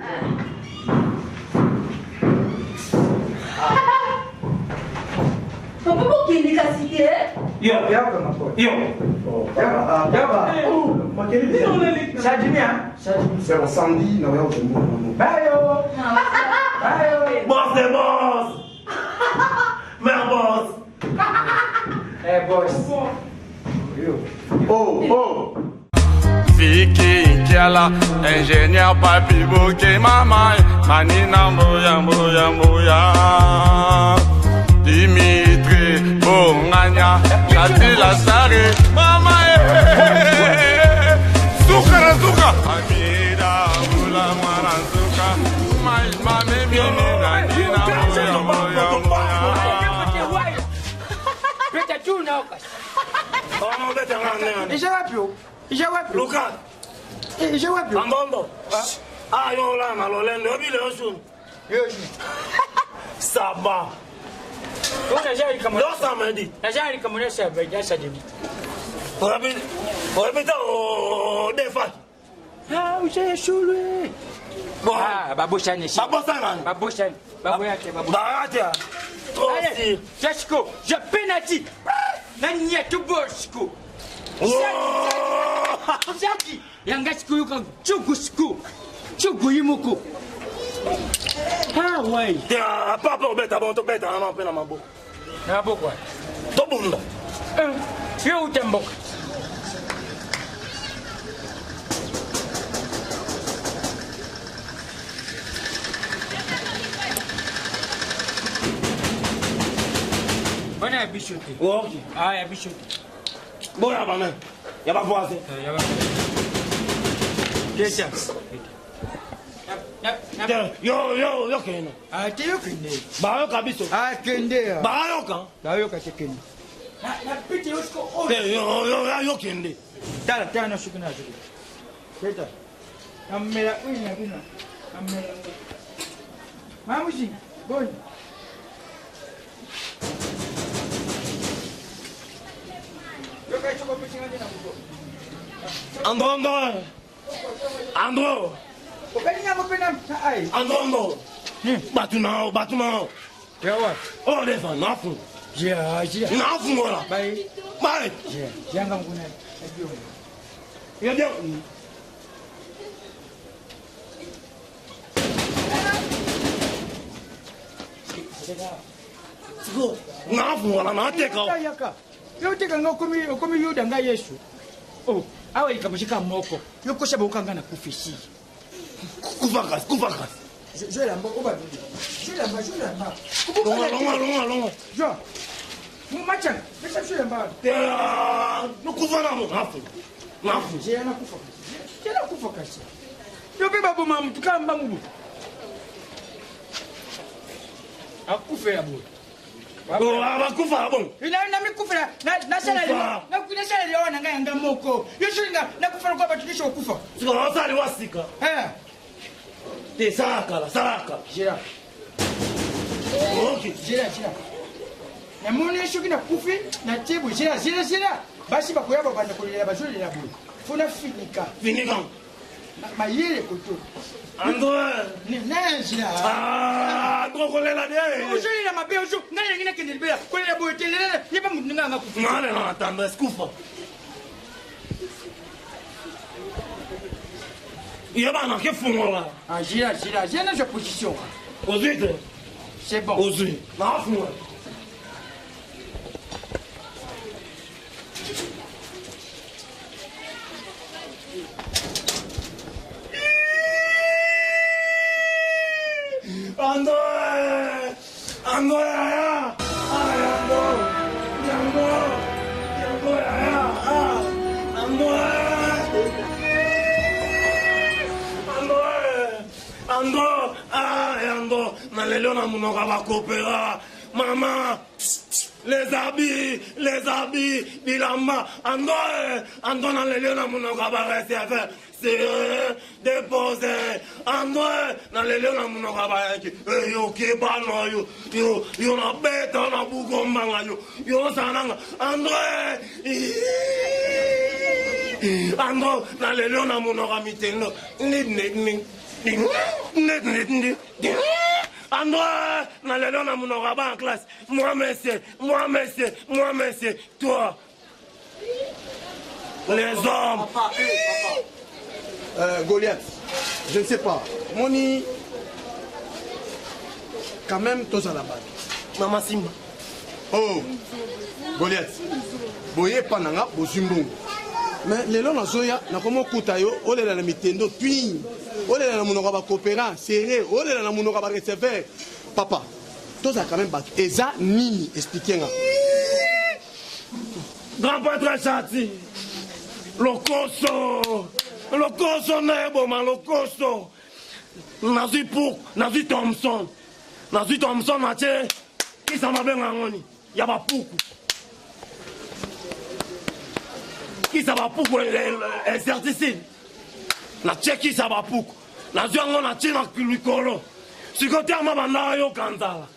Papa bokende kasi te. Yo. Yo. Sadimi hein. Sadimi. C'est bon, samedi, na oya kozwa mbongo. Bayo. Bayo. Boss de boss. Mère boss. Eh boss. Yo. Oh, oh. Vicky Kiala, ingénieur Papi Bouké, Mama, Manina Mboya Mboya Mboya. Dimitri Bonganya, Chatila Sare, Mama, eh, Suka na Suka. Amida, Bula, Mwana, Suka, Mai, Mame, Mimi, Nanina, Mboya Mboya Mboya. Peta tu naoka. Oh, bete nga nene. Eza wapi o? Eza wapi? Luka. Eza wapi? Ambombo. Ah, yo la na lolendo. Obi le osun. Yo osun. Saba. Yo samedi. Naza likambo nyonso ya Sadimi. Oyebi oyebi te o defaki. Ah, oza solo. Ah, babosani. Babosana. Babosani. Baboya te, baboya. Baboya te. Trop Allez, Jessico, je penalty. Nani ya tu bosco. Zaki, yanga siku yoka chuku siku. Chuku yimuku. Ah ouais. Te a papa obeta bon tobeta na mpe na maboko. Na maboko. Tobunda. Yo uta mboka. Wana ya biso te. Ok. Ah ya biso te. Boya bana. Ya ba voisin. Ya ba. Kesa. Yo yo yo kende. Ah te yo kende. Bayoka biso. Ah kende. Bayoka. Bayoka te kende. Na na pite yo siko oyo. Te yo yo yo kende. Tala tala na suki na suki. Teta. Amela wina wina. Amela. Mamushi, boni. Yoka choko pichinga na kuko. Andro, Andro. Andro. Okangi yango mpe na ai. Andro, Andro. Bato na yo, bato na yo. Yawa. Oh, lefa, nafunga. Jia, jia. Nafungola. Bai. Bai. Jia, jia nga nguna. Ya bien. Siko, nafungola, nateka. Yaka. Yo oteka nga okomi okomi Yuda nga Yesu. Oh, awa likambo sika moko. Yo kosa boka nga na kufisi. Kufa kasi, kufa kasi. Je lamba oba. Je lamba, je lamba. Longa, longa, longa, longa. Jo. Machanga, pesa je lamba. Kufa na mo, nafunga. Nafunga. Je na kufa. Je na kufa kasi. Yo pe baboma mutu kaka mbangu bo. Akufela boye. Bakufa bon. Namikufela nasala liwa na ngai yanga moko. Yo soki nakufa lokola bato nyonso bakufa. Sika osali wa sika. Te sala kala, sala kala. Gérard. Ok. Gérard, Gérard. Namoni soki nakufi natie boye Gérard, Gérard, Gérard. Basi bakoya babanda kolela bazolela boye. Fo nafinika. Finika. Mayele koto. André. Na Gérard. Ah, André kolela de. Ozolela mabe ozo ngai nalingi nakende libela kolela boye te lela yeba motu ngai anga kufi. Ngai na tendresse kufa. Yeba na ke fungola. Ah, Gérard, Gérard, Gérard nazwa position. Ozwi te. C'est bon. Ozwi. Nafungola. André! André, aya! Ay, André! Yango! Yango, aya! Ah! André! André! André! Ah, André! Nalelo na monoko ya bakopera! Mama! Les habits, les habits, bilamba, André! André nalelo na monoko ya bareceveur! C'est déposé André nalelo na monoko ya bayaki yo kebana yo yo yo nabeta na bukombanga yo yo osalanga André André nalelo na monoko ya mitendo André nalelo na monoko ya bana classe moi monsieur moi monsieur moi monsieur toi les hommes. Papa, hey, papa. Goliath, je ne sais pas. Moni, quand même, tous à la base. Maman Simba. Oh, Goliath. Boye pananga, bozumbongo. Mais lelo nazoya nakoma okuta yo olela na mitendo twin olela na monoko ya bacoopérant serré olela na monoko ya bareceveur papa tozala quand même bato eza nini explike nga. Grand prêtre Chati, lokoso, lokoso na eboma lokoso. Nazwi pour, nazwi Thompson, nazwi Thompson natie kisa mabenga yango ni ya bapuku. Kisa bapuku insecticide. Natie kisa bapuku. Nazwi yango natie na likolo. Sikoyo te ama banda ayoka nzala.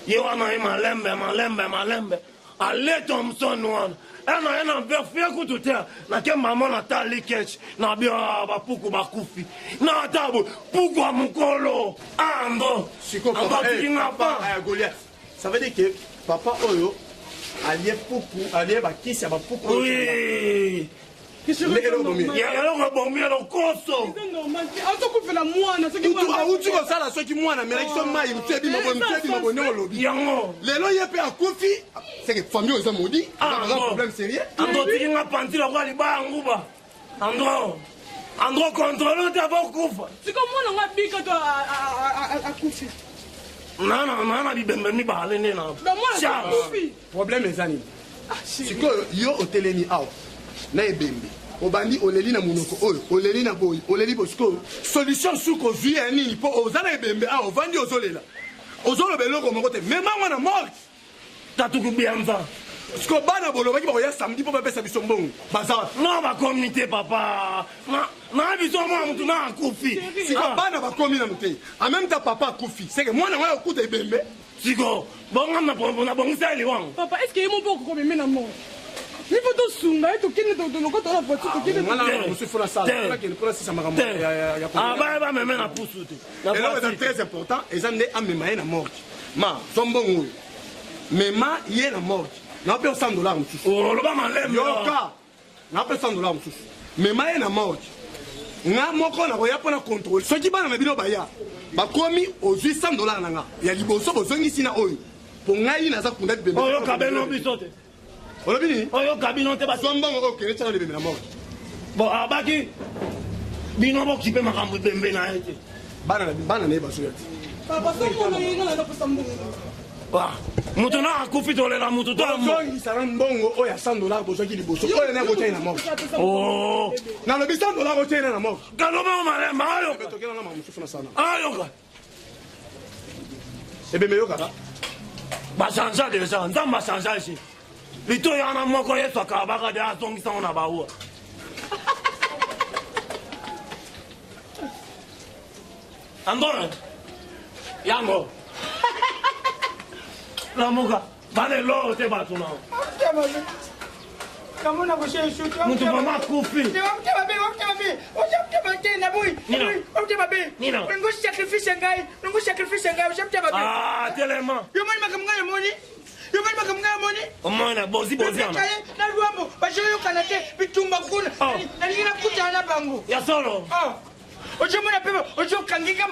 Ye wana ye malembe malembe malembe ale Thompson wana ena ye na verifie kutu te nake mama natali ketch na bia bapuku bakufi na ata boye puku ya mokolo ando Sikoyo ando papa, atiki hey, nga papa pa Goliath. Ça veut dire que papa oyo alie puku, alie bakisi ya bapuku. Oui. Eloko ebomi lokoso. Azokufela mwana soki Mutu awuti kosala soki mwana amelaki so mai motu ebima boye motu ebima boye ndenge olobi yango lelo ye mpe akufi c'est que famille oyo eza maudit eza problème sérieux. Andro otiki nga panti lokola libaya nguba Andro Andro contrôle te avokufa siko mwana ngo abika to akufi nana bibembe mibale nde na mwana akufi. Problème eza nini sikoyo yo otelemi awa na ebembe obandi oleli na monoko oyo oleli na boyi oleli boyi sikoyo solution suka ozwi ya nini mpo oza na ebembe awa ovandi ozolela ozoloba eloko moko te mema mwana morte tatuku bianza sikoyo bana bolobaki bakoya samedi mpo bapesa biso mbongo baza wapi na bakomi te papa na biso mwana motu na akufi sikoyo bana bakomi nanu te en même temps papa akufi seke mwana ngo akokuta ebembe siko bonga nabongisa liwango papa est ce que ye mo mpo okokomeme na mort? Il faut tosunga ye tokende lokota na voiture tokende. Abaye bameme na pusu te. Eloko eza très important eza nde amema ye na morgue. Ma zwa mbongo oyo mema ye na morgue naope 100 dollar mosusu. Oloba malembe. Yoka naope 100 dollar mosusu mema ye na morgue. Nga moko nakoya mpo na contrôle soki bana na bino baya bakomi ozwi 100 dollar na nga ya liboso bozongisi na oyo mpo ngai naza kunda bibembe. Oyoka bino biso te. Olobi nini? Oyoka bino te. Zwa mbongo oyo okende tiaka libembe na morgue. Bon abaki bino bokipe makambo ebembe na ye te. Bana na ye bazoya te. Papa somona ye nga naza posa mbongo. Moto na akufi tolela moto to ozongisa na mbongo oyo ya 100 dollar bozwaki liboso oyo na botyai na morgue. Oh. Nalobi 100 dollar otyai na morgue. Kaloba malemba ayoka. Tokela na makambo mosusu na sana. Ayoka. Ebembe yokaka. Bachangea deja, Nzambe achangea esi. Litoyi wana moko Yesu akabaka de azongisa ngo na bawa. Andore. Yango. Lamuka. Bana eloko te bato na. Namona koshe eshutu. Mutu mama akufi. Nina. Olingo sacrifice ngai, olingo sacrifice ngai, oza mutema mabe. Ah, telema. Yo moni makambo ngai omoni? Yo moni makambo ngai omoni? Omona bozi bozi ana. Kaye na Luambo bazoyokana te bitumba kuna. Nalingi nakutana na bango. Ya solo. Oh. Ozomona mpe ozokangi nga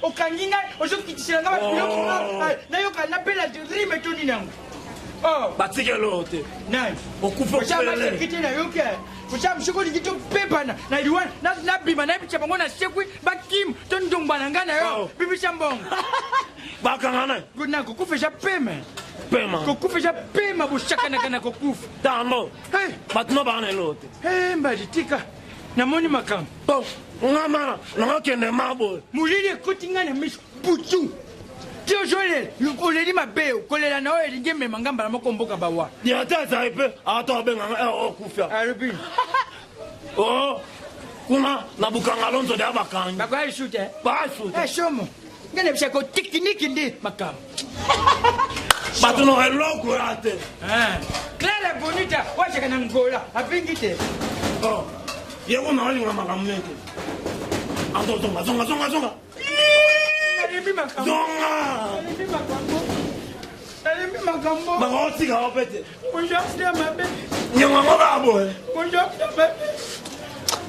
okangi ngai ozokitisela nga babiloko nayoka napela rime to nini yango. Oh. Batikeli oyo te. Nani? Okufa okufele. na yo ke. Oza soki olingi topepana na liwa nabima nayebisa bango na sekwi bakima to ndongba na ngai na yo bibisa mbongo. Bakanga na. Na kokufa eza pema. Pema. Kokufa eza pema bosakanaka na kokufa. Tando. Bato no baa na eloko te. Mbadi tika. Namoni makambo. Bon, nga mana nakokende ma boye. Molili ekoti ngai na miso butu. Ti ozolela oleli mabe kolela na oyo elingi emema nga mbala moko mboka bawa. Directeur azali mpe ata abenga nga okufa. Alobi. Oh, kuna na Bukanga Lonzo deya bakangi. Bakoya lisusu te. Baya lisusu te. Somo. Ngai nayebisaka ko technique nde makambo. Bato na eloko ya te. Clara Bonita wazaka na Angola abengi te. Oh, ye kuna olinga makambo nete. Anto zonga zonga zonga zonga. Nalembi makambo. Zonga. Nalembi makambo. Nalembi makambo. Bakotika yo pe te. Bonjour Mutema mabe. Nyongo yango kaka boye. Bonjour Mutema mabe.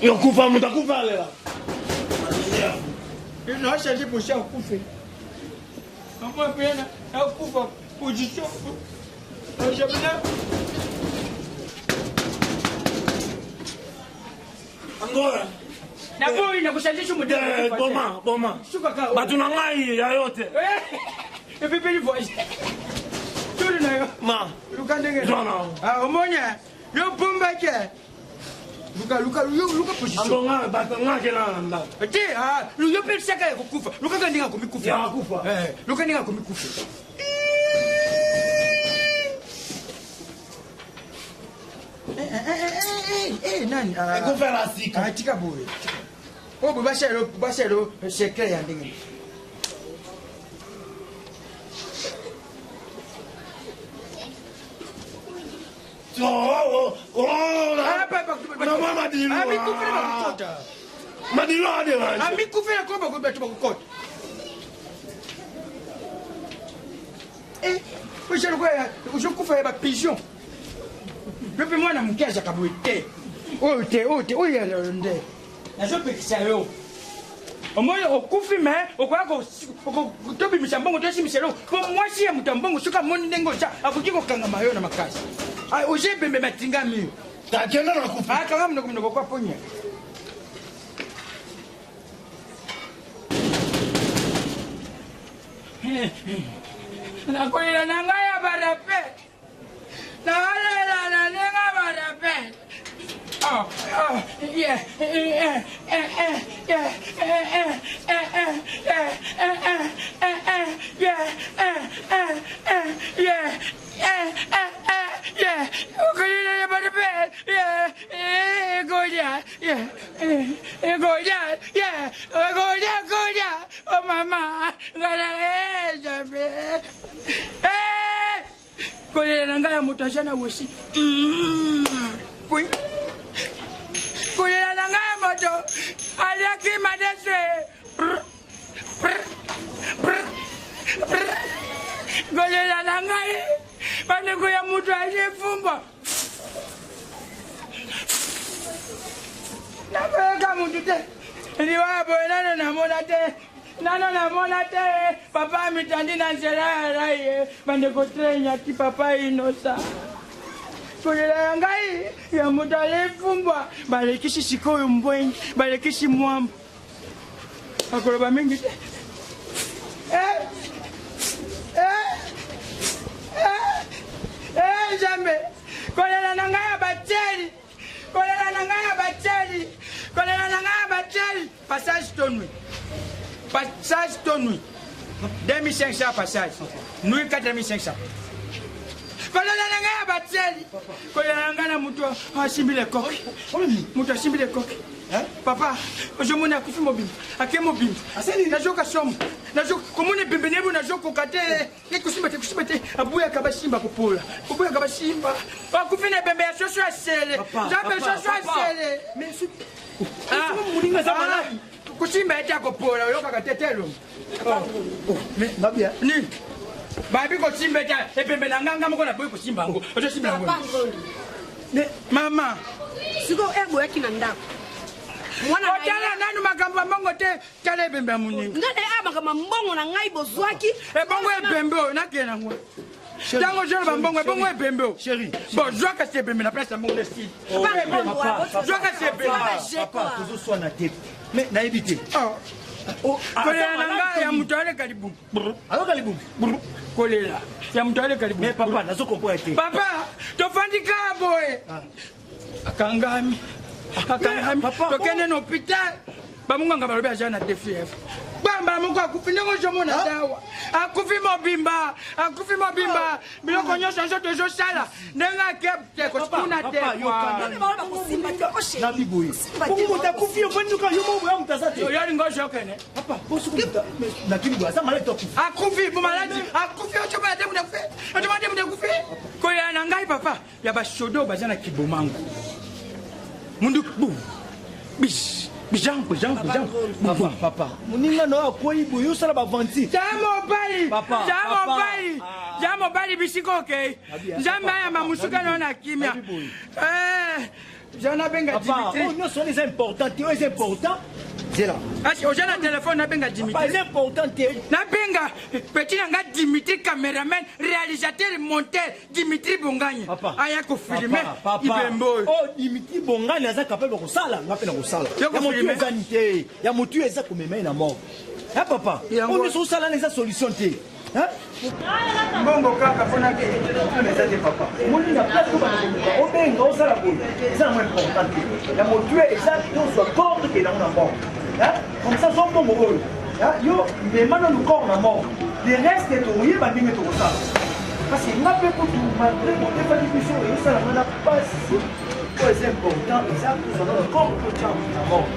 Yokufa moto akufa alela. Na changer position akufe. Mama mpe nakufa position. Angola. Naboyi nakochanger so modèle. Boma boma. Bato na ngai ya yo te. Epepeli voyage. Toli na yo. Ma. Luka ndenge. Zwa na. Ah omoni yo bombaki. Luka luka luka position. Ango bato nga kela na ndako. Te ah yo mpe saka ya kokufa. Luka ka ndenge akomikufa. Ya kufa. Eh luka ndenge akomikufa. Nani? Ekufela sika. Tika boye. Oyo boye basala basala secret ya ndenge. Madilu aderange. Amikufela ko bako bato bakokota. Eh, ozokufa ya bapigeon. Yo mpe mwana moke azaka boye te. Oyo te, oyo te, oyo nde. Nazopekisa yo. Omoni okufi me okoya tobimisa mbongo tosimisa eloko mpo mwasi ya moto ya mbongo soki amoni ndenge oza akoki kokangama yo na makasi. Oza ebembe matingami yo. Takenda na kufi. Akanga monoko monoko kwa ponya. Nakolela na ngai ya barape. Nakolela na ndenge ya barape. Oh, oh, yeah, yeah, yeah, yeah, yeah, yeah, yeah, yeah, yeah, yeah, yeah, yeah, go yeah, yeah, go yeah, yeah, go yeah, go yeah, oh mama, eh, eh. Kolela na ngai ya moto aza na wesi. Kolela na ngai ya moto aliaki madese. Kolela na ngai bandeko ya moto alie fumbwa. Nakoyoka moto te. Liwa ya boye nano namona te. Nano namona te. Papa amitandi na nzela ya rai ye. Bandeko train ya papa inosa. Kolela ya ngai ya moto alefumbwa. Balekisi sikoyo mbwengi, balekisi mwamba. Akoloba mingi te. Eh, eh, eh, eh, Nzambe, kolela na ngai ya batieli, kolela na ngai ya batieli, kolela na ngai ya batieli. Passage to nuit. Passage to nuit. 2500 passage. Nuit 4500. Kolela na ngai ya batieli. Kolela na ngai na moto asimbi lekoki. Moto asimbi lekoki. Papa, ozomona akufi mobimba. Ake mobimba. Nazoka somo. Nazo komona ebembe na ye boye nazokoka te. Kosimba te, kosimba te. Aboyaka basimba kopola. Aboyaka basimba. Akufi na ebembe ya soso ya sele. Nzambe soso ya sele. Ah, moninga aza maladi. Kosimba ete akopola oyokaka te te elongi. Nini? Babi kosimba ete ebembe na nga nga moko naboyi kosimba yango. Ozosimba yango. Mama. Sikoyo heure boyaki na ndako. Otala nanu makambo ya mbongo te, tala ebembe ya moninga. Nga na ye makambo ya mbongo na ngai bozwaki. Ebongo ebembe oyo nakende nango. Ntango ozoloba mbongo ebongo ebembe oyo. Bon, zwa kasi ebembe na place ya mbongo na style. Zwa kasi ebembe. Papa, tozoswana te. Mais nayebi te. Kolela na ngai ya moto aleka libumu. Ayoka libumu. Kolela ya moto aleka libumu. Mais papa, nazo comprendre te. Papa, tofandi kaka boye. Akangami. Akangami. Tokende na hôpital. Bamunganga balobi aza na DFF. Bamba moko akufi ndenge ozomona dawa. Akufi mobimba, akufi mobimba. Biloko nyonso nzoto ezosala ndenge ake te kosikuna te. Nabi boye. Bongo moto akufi ofandi yoka yo moko boya moto aza te. Yo lingo ozokende. Papa, bosuku moto nakimi boye aza maladi to akufi. Akufi bo maladi, akufi ozomona te moto akufi. Ozomona te moto akufi. Kolela na ngai papa. Ya ba sodo baza na kibomango. Mundu bu. Bis. Bijang, bijang, bijang. Papa, papa. Moninga na yo akwei boye osala ba aventure. Ja mobali. Papa. Ja mobali. Ja mobali bisika okei. Nzambe ayamba mosuka na yo na kimia. Eh. Ja nabenga Dimitri. Oyo nyonso wana eza important te, oyo eza important. Zela. Asi oza na telefone nabenga Dimitri. Papa, eza important te. Nabenga petit na nga Dimitri cameraman, réalisateur, monteur Dimitri Bongani. Aya ko filmer ibembe oyo. Oh Dimitri Bongani aza capable kosala, nga pe na kosala. Ya motu eza ni te. Ya motu eza komema ye na mort. Ha papa, oyo nyonso osala eza solution te. Mbongo kaka pona ke eza te papa. Omoni na place oyo bakoluka obenga osala boye eza yango important te. Ya motu eza tozwa corps tokende yango na mort. Comme ça zwa mbongo oyo yo mema nanu corps na mort. Le reste tokoyeba ndenge tokosala. Parce que nga mpe kutu malgré botefaki biso ezosala nga na pasi oyo eza important eza tozwa nanu corps totya na mort.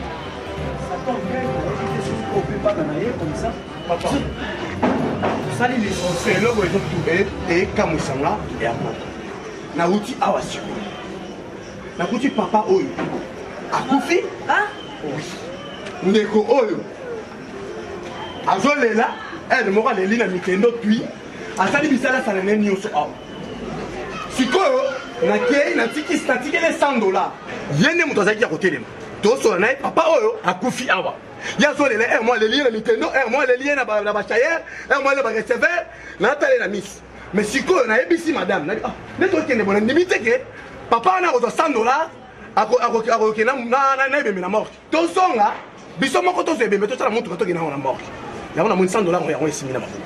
Ça tombe bien nayebi te soki oyo mpe bana na ye comme ça. Papa, osali l'essentiel. Eloko ekamwisa nga ya moko. Nauti awa sikoyo. Nakuti papa oyo akufi. Oui. Ndeko oyo azolela ere moko aleli na mikendo tui asali misala asala ne nyonso awa. Sikoyo nakei natikeli 100 dollars. Ye nde moto azalaki ya kotelema. Tosola na ye papa oyo akufi awa. Ye azolela ere moko aleli ye na mikendo, ere moko aleli ye na bachayere, ere moko aleli na bareceveur, natale na miso. Mais sikoyo nayebisi madame, nabi ah, nde tokende bona ndimi te ke papa wana akozwa 100 dollars akokende na ebembe na morgue. Tozonga biso moko tozwa ebembe tosala motuka tokende yango na morgue. Yango namoni 100 dollars yango esimbi na maboko.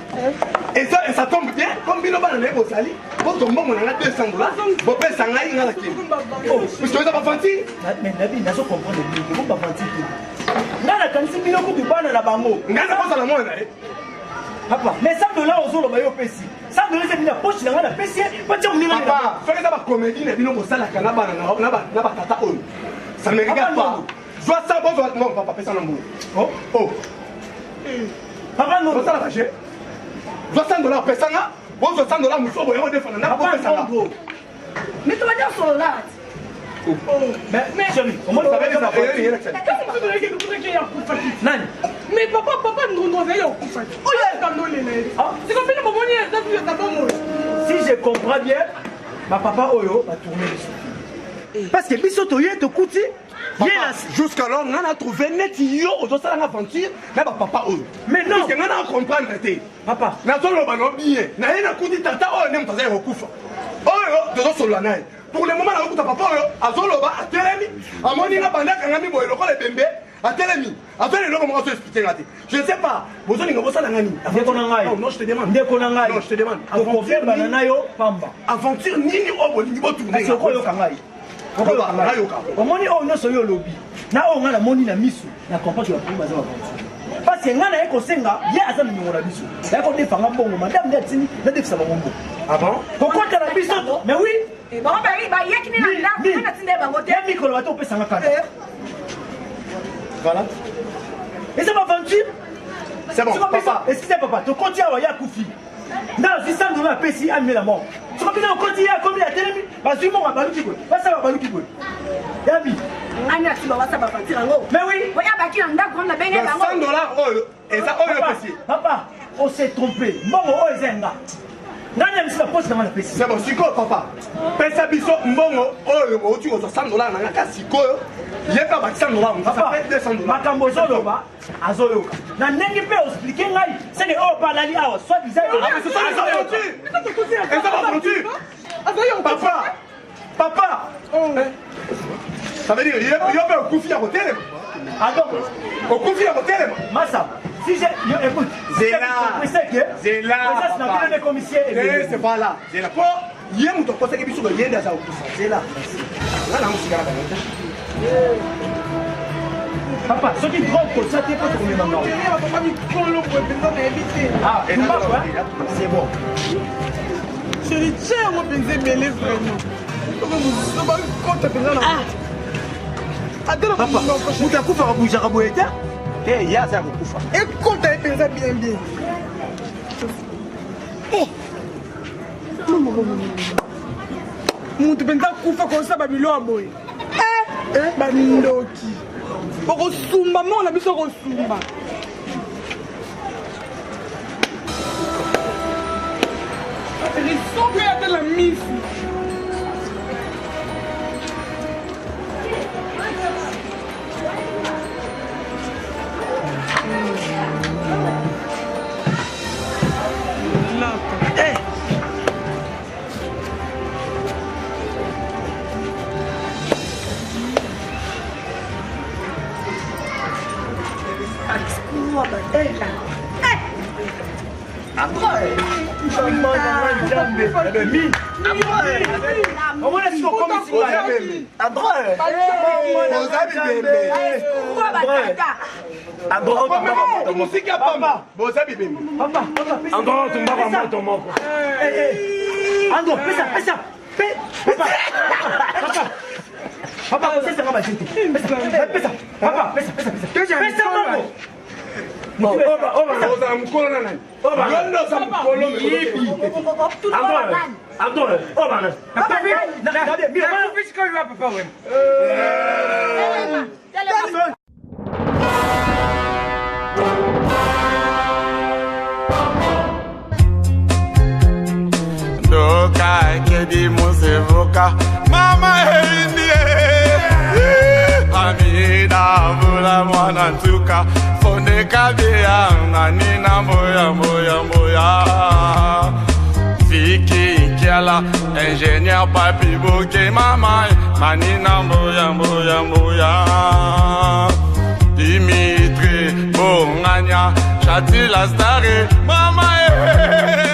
Et ça, et ça tombe bien, comme bino bana na ye bozali, bozwa mbongo na nga 200 dollars, bopesa ngai nga nakende. Oh, puisque oza baventure. Mais nabi nazo comprendre bien que bo baventure te. Nga nakanisi bino kutu bana na bango. Nga nakozala mwana na ye. Papa, mais 100 dollars ozoloba yo opesi. 100 dollars eza na poche na nga napesi ye, batia moninga na Papa, soki eza bacomédie na bino bosalaka na bana na batata oyo. Ça me regarde pas. Zwa ça, bozwa non papa, pesa na mbongo. Oh, oh. Papa non. Bosala ba jeu. Zwa 100 dollars pesa nga. Bozwa 100 dollars mosusu boye odefa na ndako bopesanga. Mais tobandi osolola Nani? Mais papa, papa Ndrondo azali ya kokufa te. Oyo akanda olela ye. Siko bino bomoni ye eza eza bomoi. Si je comprends bien, ba papa oyo ba tourner biso. Parce que biso toye tokuti ye na jusqu'alors nga na trouvé neti yo ozosala nga aventure na ba papa oyo. Mais non. Parce que nga na comprendre te. Papa. Nazoloba no bien. Na ye nakuti tata oyo nde moto azali kokufa. Oyo tozosolola na ye. Pour le moment nakokuta papa oyo azoloba atelemi amoni nga banda akangami boye lokola ebembe atelemi azali eloko moko azo expliquer nga te. Je ne sais pas bozolinga bosala nga nini. Ndeko na ngai. Non, non, je te demande. Ndeko na ngai. Non, je te demande. Tokobebana na yo pamba. Aventure nini oyo bolingi botourner? Kasi okoyoka ngai. Okoyoka ngai. Nayoka. Omoni oyo nyonso yo olobi. Na oyo ngai namoni na miso na comprendre que bato baza baventure. Parce que ngai naye kosenga ye aza na niongo na biso. Naye kodefa nga mbongo madame nde atindi nadefisa bango mbongo. Ah bon? Kokota na biso mais oui. Bango bayaki nde na ndako ngai natinda ye bango te. Ya mikolo bato opesanga kanda. Voilà. Eza baventure. C'est bon, papa. Excusez papa, tokoti awa ye akufi. Nda azwi 100 dollars apesi amela moko. Soki bino okoti ye akomi atelemi, bazwi mbongo abaluki boye. Basala babaluki boye. Yabi. Ani ati bawasa baventure yango. Mais oui. Oya baki na ndako wana benge bango. 100 dollars oyo eza oyo opesi. Papa, on s'est trompé. Mbongo oyo eza nga. Ngai na biso baposi na nga napesi. C'est bon, sikoyo papa. Pesa biso mbongo oyo outi kozwa 100 dollars na nga kasi sikoyo ye mpe abaki 100 dollars mosusu, ça fait 200 dollars. Makambo ozoloba azoyoka na ndenge mpe oexplike ngai seke oyo mpe alali awa soit disant Ah, mais ce sont des aventures. Eza baventure. Papa, papa. Ça veut dire yo mpe okufi ya kotelema. Ah donc, okufi ya kotelema. Massa, si j'ai yo écoute, Zela. c'est que Zela. présence na bino nde commissaire Eh, c'est pas là. Zela. Po ye moto akosaki biso ko ye nde aza kokufa. Zela. Nga na mosika na bango te. Papa, soki drogue kotia te mpo tokomema ngai. Papa mikolo boye mpenza nayebi te. Ah, tumbaku, hein? C'est bon. Chéri, tia yango mpenza ebele vraiment. Bakota mpenza na ata na Papa, moto akufaka bujaka boye te. Te, ye aza ya kokufa. ekota ye mpenza bien bien. Moto mpenza akufa kosala babilo ya boye. Bandoki. Okosumba moko na biso okosumba. Lisoka ya ata na misu. Omona siko okomisi ngai. Oza bibembe. Mosika pamba. Boza bibembe. Papa, papa, pesa. Andro tumbaka moto moko. Eh, eh. Andro, pesa, pesa. Papa. Papa. Papa, pesa nga bajete. Pesa, pesa. Papa, pesa, pesa, pesa. Pesa mbongo. Ozala mokolo na nani? Yo nde oza mokolo. Andro, Andro, obana. Nakufi sikoyo wa papa wema. Ndoka ekedi musevuka mama eindie amida vula mwana ntuka fondeka bia nanina mboya mboya mboya Fiki Nkiala ingénieur papi boke mama manina mboya mboya mboya Dimitri Bonganya Chatila Stare mama eh.